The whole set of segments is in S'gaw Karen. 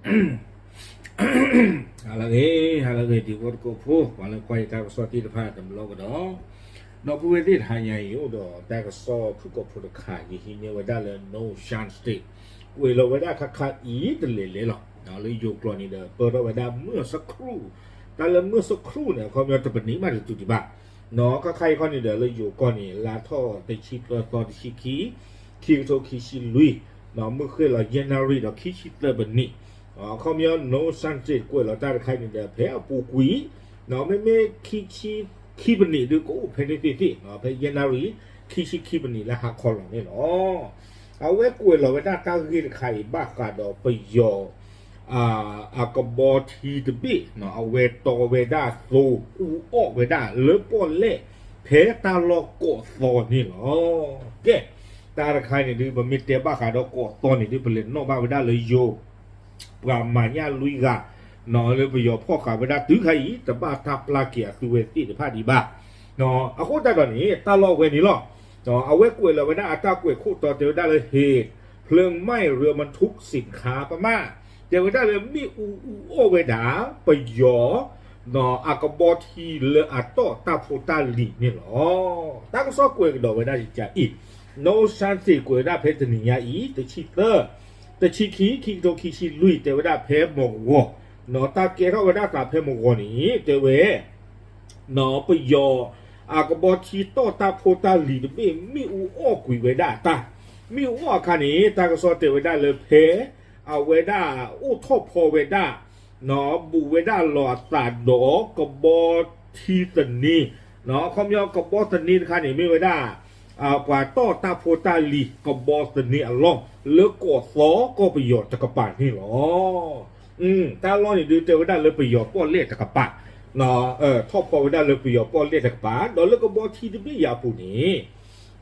ဟါလၢအဂ့ၤ ဟါလၢအဂ့ၤ တံၤဖိသကိးဖိ ပှၤလၢကွၢ်ယတၢ်ကစီၣ်သ့ၣ်တဖၣ်တဘျီကဒီး, ဒီပုၢ်ဝဲၢ်သ့ၣ်တဟါညါအံၤ အိၣ်ဒီးတၢ်ကစီၣ်ဖုၣ်ကိာ်ဖိတခါ ယဟံးန့ၢ်ဝဲဒၣ်လၢ Nonsuch State ကွဲးလီၤဝဲဒၣ်ခါခါအံၤတလဲၤလဲၤလီၤ. လၢယိၤကျိာ်န့ၣ်ဒီး ပၢၢ်ထီၣ်ဝဲဒၣ်မုၢ်အဆၢခရူၣ်, တၢ်လၢမုၢ်ဆၢခရူၣ်န့ၣ် အခီပညီတပနံးဘၣ်တတုၤဒံးဘၣ် ခါခါအံၤခီန့ၣ်ဒီး လၢယိၤကီၢ်န့ၣ် လါထီၣ်တဆံသၢသီတဆံခံ, ခံကထိခံဆံလွံၢ်, မုၢ်ဃ့ၢ်လီၤယဲၢ်နၣ်ရံၣ်ဒီးခံဆံသၢပနံး, အခီပညီ Nonsuch State ကွဲးလီၤတၢ်တခါအံၤန့ၣ်ဒီး ဖဲအပူၤကွံာ်, မ့မ့ၢ်ခံဆံခံပနံးဒုးကအိၣ်ဖဲန့ၣ်သ့ၣ်သ့ၣ်, ဖဲယဲၢ်နၣ်ရံၣ် ခံဆံခံပနံးလၢဟါခီလီၤန့ၣ်လီၤ. အဝဲကွဲးလီၤဝဲဒၣ်တၢ်ဂ့ၢ်တခါအံၤ ဘၣ်ဃးဒီးပယီၤ အကဘီထံတဘ့ၣ် အဝဲတီဝဲဒၣ်သိ အူအီၣ်ဝဲဒၣ်လၢပီၣ်လဲၣ် ဖဲတၢ်လီၢ်ကီးသီန့ၣ်လီၤ. ကဲ, တၢ်တခါန့ၣ်ဒုး ပမ့ၢ်တဲဘၣ်ဃးဒီးကီးသီန့ၣ်ဒုး ပလဲၤနီၣ်ဘၣ်ဝဲဒၣ်လၢယိၤ ပှၤမၤညၣ်လွံၢ်ဂၤ လၢပယီၤဖီၣ်ဃာ်ဝဲဒၣ်တုၤခါအံၤ တဘၣ်တၢ်ပျၢ်က့ၤအသုဝဲသ့ၣ်တဖၣ်ဒံးဘၣ်. အဃိသတးဒီးန့ၣ် တၢ်လီၢ်ဝဲန့ၣ်လီၤ. အဝဲကွဲးလီၤဝဲဒၣ်အတၢ်ကွဲးခိၣ်တီတဲဝဲဒၣ်လၢ เหตุเพลิงไหม้เรือบรรทุกสินค้าพม่า တဲဝဲဒၣ်လၢမ့ၣ်အူအူအီၣ်ဝဲဒၣ် ပယီၤ အကဘီထံလၢအတီၢ်တၢ်ဖိတၢ်လံၤန့ၣ်လီၤ. တၢ်ကစီၣ်ကွဲးကဒီးဝဲဒၣ်ယကအံၤ, Nonsuch State ကွဲးဝဲဒၣ်ဖဲတနံၤညါအံၤ တဆံသၢ, တဆံခံ, ခံကထိခံဆံလွံၢ် တဲဝဲဒၣ်ဖဲမဂီၤ, တၢ်ကဲထီၣ်ဝဲဒၣ်သးဖဲမဂီၤန့ၣ် တဲဝဲ ပယီၤ အကဘီထံတီၢ်တၢ်ဖိတၢ်လံၤတဘ့ၣ် မ့ၣ်အူအီၣ်ကွံာ်ဝဲဒၣ်တၢ်, မ့ၣ်အူအီၣ်အခါန့ၣ် တၢ်ကစီၣ်တဲဝဲဒၣ်လၢဖဲ အဝဲဒၣ်အိၣ်ထီၣ်ဖီဝဲဒၣ် ဘူးဝဲဒၣ်လီၤအသးဒီးကဘီထံသန့, အခီပညီကဘီသန့တခါန့ၣ် မ့ၢ်ဝဲဒၣ် ပှၤတီၢ်တၢ်ဖိတၢ်လံၤကဘီသန့အလီၢ် လၢကီးသီကီၢ်ပယီၤတကပၤန့ၣ်လီၤ. တၢ်လီၢ်န့ၣ်ဒုးတဲဝဲဒၣ်လၢပယီၤပီၣ်လဲၣ်တကပၤ, ထီၣ်ဖီဝဲဒၣ်လၢပယီၤပီၣ်လဲၣ်တကပၤ ဒီးလၢကဘီထံတဘ့ၣ်ယၤအပူၤန့ၣ်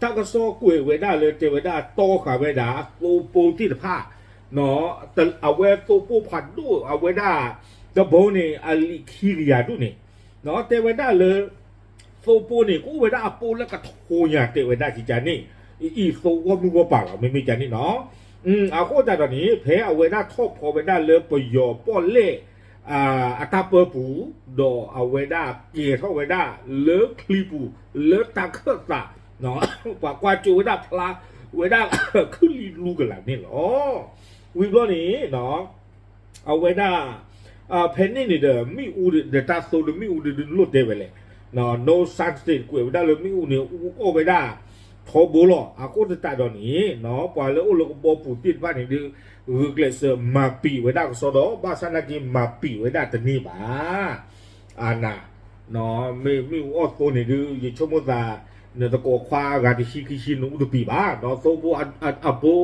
တၢ်ကစီၣ်ကွဲးဝဲဒၣ်လၢတဲဝဲဒၣ်တီဃာ်ဝဲဒၣ်သိပိသ့ၣ်တဖၣ်, အဝဲသိပိဖးဒိၣ် အဝဲဒၣ် တဘိန့ၣ် အလံာ်ခံကယၤဒိၣ်န့ၣ်, တဲဝဲဒၣ်လၢ သိပိန့ၣ် ကအိၣ်ဝဲဒၣ်အပိလၢကထိညါ တဲဝဲဒၣ်ကကန့ၣ်, အံၤသိဂီၢ်မုၢ်ဂီၢ်ပၤလီၤ မ့မ့ၢ်ကန့ၣ်နီၤ. အဃိသတးဒီးန့ၣ် ဖဲအဝဲဒၣ်ထီၣ်ဖီဝဲဒၣ်လၢပယီၤပီၣ်လဲၣ် အတၢ်ပၢပူၤ, ဒီးအဝဲဒၣ်ကဲၤထီၣ်ဝဲဒၣ်လၢချံပူၤ လၢတၢ်ခၢၣ်သး, ပှၤကွၢ်ကၠိဝဲဒၣ်ဖျါဝဲဒၣ်ခုၣ်လံလူကလးန့ၣ်လီၤ. ဝံၤဘျီန့ၣ် အဝဲဒၣ် ဖဲန့ၣ်န့ၣ်ဒီး မ့ၣ်အူဒီးတၢ်သိဒီးမ့ၣ်အူဒုး ဒုးလိၣ်တဲဝဲလဲၣ်, Nonsuch State ကွဲးဝဲဒၣ်လၢမ့ၣ်အူန့ၣ် အူအီၣ်ဝဲဒၣ်ထီဘိလီၤ. အဃိသတးဒီးန့ၣ် ပှၤလၢအိၣ်လၢကဘီပူၤသ့ၣ်တဖၣ်န့ၣ်ဒုး ဂုာ်ကျဲးစၢးမၤပံာ်ဝဲဒၣ်ကစီဒီး ဘၣ်ဆၣ်နာ်က့မၤပံာ်ဝဲဒၣ်တန့ၢ်ဘၣ်. အနၢ် မ့ၢ်မ့ၣ်အူအီၣ်သိန့ၣ်ဒုး ယဆိကမိၣ်သး နတကိးခွါဂၤတဆံခံဆံ နအူတပံာ်ဘၣ်, ဒီးသိဖိ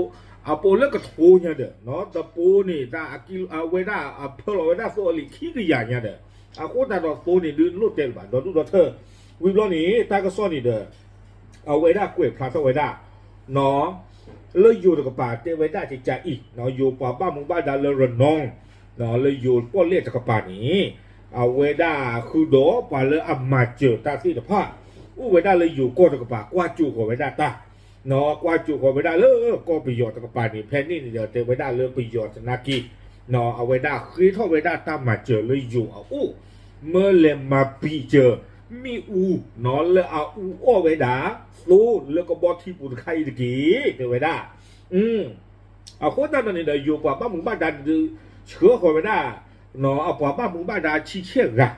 အပိလၢကထိညါဒီး တပိန့ၣ် တၢ်အကံ အဝဲဒၣ်အဖၢလီၤဝဲဒၣ်သိအလံာ်ခံကယၤညါဒီး အဃိသတးဒီးသိန့ၣ်ဒုးလိၣ်တဲလၢၤဘၣ် ဒီဒူၣ်ဒီထၢၣ်. ဝံၤဘျီန့ၣ် တၢ်ကစီၣ်န့ၣ်ဒီး အဝဲဒၣ်ကွဲးဖျါထီၣ်ဝဲဒၣ် လၢယိၤတကပၤတဲဝဲဒၣ်ကကအံၤ ယိၤပှၤဘၣ်မူဘၣ်ဒါလၢ ရနီ လၢယိၤပီၣ်လဲၣ်တကပၤန့ၣ် အဝဲဒၣ်ဃုာ်ဒီးပှၤလၢအမၤစၢၤတၢ်သ့ၣ်တဖၣ် အိၣ်ဝဲဒၣ်လၢယိၤကီၢ်တကပၤ ကွၢ်ကၠိဃီၤဝဲဒၣ်တၢ်, ကွၢ်ကၠိဃီၤဝဲဒၣ်လၢကီၢ်ပယီၤတကပၤန့ၣ် ဖဲန့ၣ်န့ၣ်ဒီးတဲဝဲဒၣ်လၢပယီၤသနာ်က့ အဝဲဒၣ်ဃ့ထီၣ်ဝဲဒၣ်တၢ်မၤစၢၤလၢယိၤအအိၣ် မၢလဲၤမၤပံာ်စၢၤ မ့ၣ်အူ လၢအအူအီၣ်ဝဲဒၣ် သိလၢကဘီထံပူၤတခါအံၤတက့ၢ် တဲဝဲဒၣ်. အဃိသတးဒီးန့ၣ်ဒီး ယိၤပှၤဘၣ်မူဘၣ်ဒါန့ၣ်ဒုး ဆှၢဃီၤဝဲဒၣ် အပှၤဘၣ်မူဘၣ်ဒါဆံဆဲၣ်ဂၤ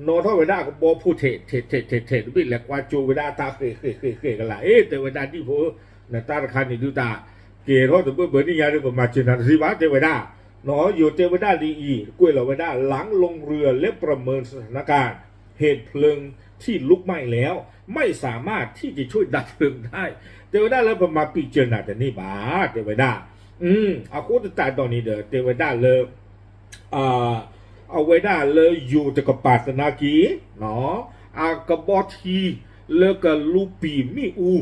နီၣ်ထီၣ်ဝဲဒၣ်အကဘီဖိထဲးထဲးထဲးထဲးထဲးတဘ့ၣ် လဲၤကွၢ်ကၠိဝဲဒၣ်တၢ်ဃဲးဃဲးဃဲးဃဲးကလး အ့ တဲဝဲဒၣ်ဒံၣ်ဖိဧၢ, နတၢ်တခါန့ၣ်ဒုးတၢ်ကဲၤထီၣ်တဘၢဘၢန့ၣ်ညါဒီး ပမၤစၢၤနၤတသ့ဘၣ် တဲဝဲဒၣ်. ယိၤတဲဝဲဒၣ်ဒ်အံၤ ကွဲးလီၤဝဲဒၣ် หลังลงเรือและประเมินสถานการณ์ เหตุเพลิงที่ลุกไหม้แล้ว ไม่สามารถที่จะช่วยดับเพลิงได้ တဲဝဲဒၣ်လၢပမၤပံာ်စၢၤနၤတန့ၢ်ဘၣ် တဲဝဲဒၣ်. အဃိသတးဒီးန့ၣ်ဒီး တဲဝဲဒၣ်လၢ အဝဲဒၣ်လၢယိၤတကပၤသနာ်က့ အကဘီထံလၢကလူပံာ်မ့ၣ်အူ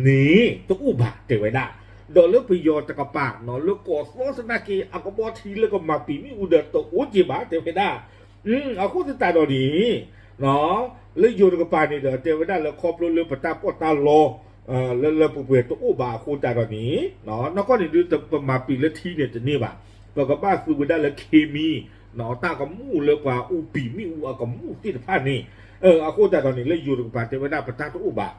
န့ၣ် တအိၣ်ဘၣ် တဲဝဲဒၣ်. ဒီးလၢပယီၤတကပၤ လၢကီးသီသနာ်က့ အကဘီထံလၢကမၤပံာ်မ့ၣ်အူဒီးတအိၣ်က့ဘၣ် တဲဝဲဒၣ်. အဃိသတးဒီးန့ၣ် လၢယိၤတကပၤန့ၣ်ဒီး တဲဝဲဒၣ်လၢခီဖျိလၢပတၢ်ပီးတၢ်လီ လၢလၢပှဲၤပှဲၤတအိၣ်ဘၣ်အဃိသတးဒီးန့ၣ် နီၢ်ကီၢ်န့ၣ်ဒုး ပမၤပံာ်လၢထံန့ၣ်တန့ၢ်ဘၣ်. ပကဘၣ်သူဝဲဒၣ်လၢ เคมี တၢ်ကမူၣ်လၢပှၤအူပံာ်မ့ၣ်အူအကမူၣ်သ့ၣ်တဖၣ်န့ၣ်, အဃိသတးဒီးန့ၣ် လၢယိၤတကပၤတဲဝဲဒၣ်ပတၢ်တအိၣ်ဘၣ်.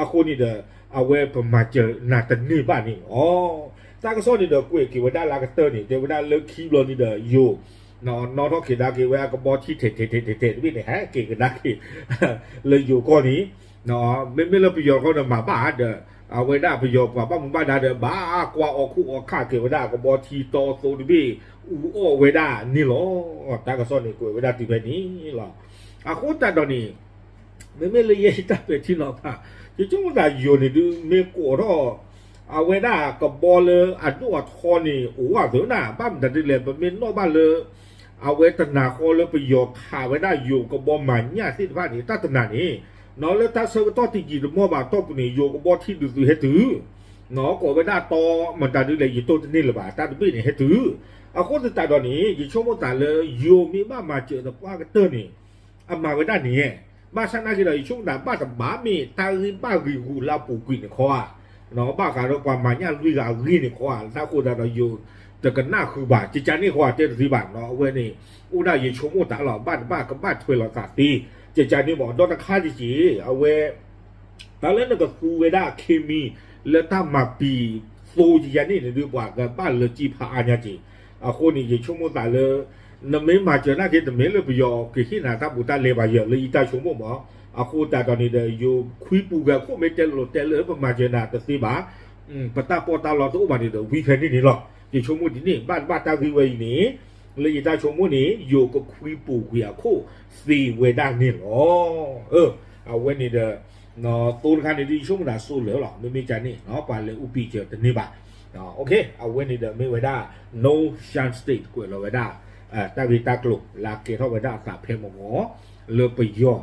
အဃိန့ၣ်ဒီး အဝဲပမၤစၢၤနၤတန့ၢ်ဘၣ်န့ၣ်လီၤ. တၢ်ကစီၣ်န့ၣ်ဒီးကွဲးက့ၤဝဲဒၣ်လၢအကတၢၢ်န့ၣ် တဲဝဲဒၣ်လၢခံဘျီန့ၣ်ဒီးယိၤ နီၣ်ထီၣ်က့ၤဒါက့ၤဝဲအကဘီထံထဲးထဲးထဲးထဲးတဘ့ၣ်န့ၣ် ဟဲက့ၤကဒါက့ၤ လၢယိၤကီၢ်န့ၣ်, မ့မ့ၢ်လၢပယီၤကီၢ်န့ၣ်မၤဘၣ်ဒီး အဝဲဒၣ်ပယီၤပှၤဘၣ်မူဘၣ်ဒါဒီး ဘၣ်ကွၢ်အီၣ်ခိၣ်အီၣ်ခၣ်က့ၤဝဲဒၣ်အကဘီထံတီသိတဘ့ၣ် အူအီၣ်ဝဲဒၣ်န့ၣ်လီၤ. တၢ်ကစီၣ်န့ၣ်ကွဲးဝဲဒၣ်တုၤဖဲန့ၣ်လီၤ. အဃိသတးဒီးန့ၣ် မ့မ့ၢ်လၢယဲယတၢ်ပဲာ်ထံနီၤဖး ယဆိကမိၣ်သးယိၤန့ၣ်ဒုးမ့ၢ်ကိးထီၣ် အဝဲဒၣ်ကဘီလၢအဒိၣ်အထီန့ၣ် အိၣ်ဝဲသ့ၣ်နၤ ဘၣ်မတၤဒ်လဲၣ် ပမ့ၢ်နီၣ်ဘၣ်လၢ အဝဲတနၤဃီလၢပယီၤခးဝဲဒၣ်ယိၤကဘီမၤညၣ်သ့ၣ်တဖၣ်န့ၣ် တၢ်တနၤန့ၣ် နီၢ်လၢတၢ်ဆၢကတီၢ်တယံာ်တမီၢ်ဘၣ်အတီၢ်ပူၤန့ၣ် ယိၤကဘီထံဒုးသုးဟဲတုၤ နီၢ်ကိးဝဲဒၣ်တီမတၤဒ်လဲၣ် ယတိၢ်တန့ၢ်လၢၤဘၣ် တၢ်တဘ့ၣ်န့ၣ်ဟဲတုၤ, အဃိသတးဒီးန့ၣ် ယဆိကမိၣ်သးလၢယိၤမ့ၢ်ဘၣ်မၤစၢၤသပှၢ်ကတၢၢ်န့ၣ် အမၤဝဲဒၣ်န့ၣ်, ဘၣ်ဆၣ်နာ်က့ဒီး ယဆိကမိၣ်သးဘၣ်တဘၣ်မ့ၢ်တၢ်ဂ့ၢ်ဘၣ်ဂ့ၢ်ဂူာ်လၢအပူၤကွံာ်န့ၣ်ခီဧါ, ဘၣ်ဃးဒီးပှၤမၤညၣ်လွံၢ်ဂၤအဂ့ၢ်န့ၣ်ခီဧါ, တၢ်ဃိသတးဒီးယိၤတကနၣ်ဃုာ်ဘၣ် ကကန့ၣ်ဃီဧါ တဲတသ့ဘၣ်နီၢ် အဝဲန့ၣ် အိၣ်ဒၣ်ယဆိကမိၣ်သးလီၤ ဘၣ်တဘၣ်ကဘၣ်ထွဲလီၤသးသ့, ကကန့ၣ်မ့ၢ်ဒီးတခါတက့ၢ် အဝဲ တၢ်လၢနကသူဝဲဒၣ် เคมี လၢတၢ်မၤပံာ်သိကယၤန့ၣ်န့ၣ်ဒုး ပှၤကဘၣ်လၢကံၢ်ဖးအါညါက့ၢ်, အဃိန့ၣ် ယဆိကမိၣ်သးလၢ နမ့ၢ်မၤစၢၤနာ်က့ တမ့ၢ်လၢပယီၤကဟ့ၣ်နၤတၢ်ဘူးတၢ်လဲဘၣ်ယၤ လၢယတၢ်ဆိကမိၣ်မး, အဃိသတးဒီးန့ၣ်ဒီး ယိၤခွံပူၤဂၤခိၣ်မ့ၢ်တဲလိာ်တဲလၢ ပမၤစၢၤနၤတသ့ဘၣ် ပတၢ်ပီးတၢ်လီတအိၣ်ဘၣ်န့ၣ်ဒီး ဝံဖဲန့ၣ်န့ၣ်လီၤ. ယဆိကမိၣ်ဒ်န့ၣ် ဘၣ်တဘၣ်တၢ်ဂ့ၢ်ဝဲအံၤန့ၣ် လၢယတၢ်ဆိကမိၣ်န့ၣ် ယိၤကခွံပူၤကွံာ်အခိၣ်သ့ဝဲဒၣ်န့ၣ်လီၤ. အဝဲန့ၣ်ဒီး သိတခါန့ၣ်ဒုး ယဆိကမိၣ်သးစိလၢာ်လီၤ မ့မ့ၢ်ကန့ၣ် ပှၤလဲၤအူပံာ်စၢၤတန့ၢ်ဘၣ်. အဝဲန့ၣ်ဒီးမ့ၢ်ဝဲဒၣ် North Shan State ကွဲးလီၤဝဲဒၣ် တၢ်ဂ့ၢ်တၢ်ကျိၤလၢအကဲထီၣ်ဝဲဒၣ်အသးဖဲမုၢ်ဂီၤ လၢပယီၤ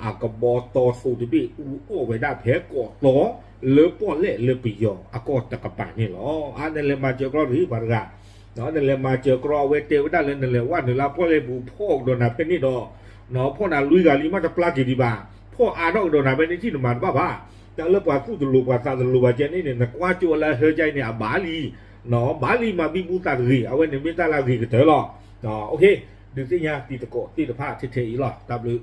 အကဘီတီသိတဘ့ၣ် အူအီၣ်ဝဲဒၣ်ဖဲကီးသီ လၢပီၣ်လဲၣ်လၢပယီၤအကီၢ်တကပၤန့ၣ်လီၤ. အါ နလဲၤမၤစၢၤကြီတဂ့ၤ ပှၤတဂၤ နလဲၤမၤစၢၤကြီ အဝဲတဲဝဲဒၣ်လၢနလဲၤဝဲနုာ်လၢပီၣ်လဲၣ်ပူၤ ဖီၣ်ကဒီးနၤဖဲန့ၣ်ဒီး ဖီၣ်နၤလွံၢ်ဂၤလံ မ့ၢ်တပျၢ်က့ၤဒံးဘၣ်, ဖီၣ်အါထီၣ်ကဒီးနၤဖဲန့ၣ်ထံၣ်နမၤတဘၣ်ဘၣ်. တၢ်လၢပှၤသူၣ်တလိၤပှၤသးတလိၤဘၣ်ကဲန့ၣ်န့ၣ် နကွၢ်ကၠိလၢဟၢကၠၢအံၤန့ၣ် အဘၣ်လံ, ဘၣ်လံမၤဘံဘူသးတဂ့ၤ အဝဲန့ၣ်မ့ၢ်တၢ်လၢအဂ့ၤကတၢၢ်လီၤ. ဒုးသ့ၣ်ညါတံၤသကိးသ့ၣ်တဖၣ်ထဲထဲအံၤလီၤ. တၢ်ဘျုး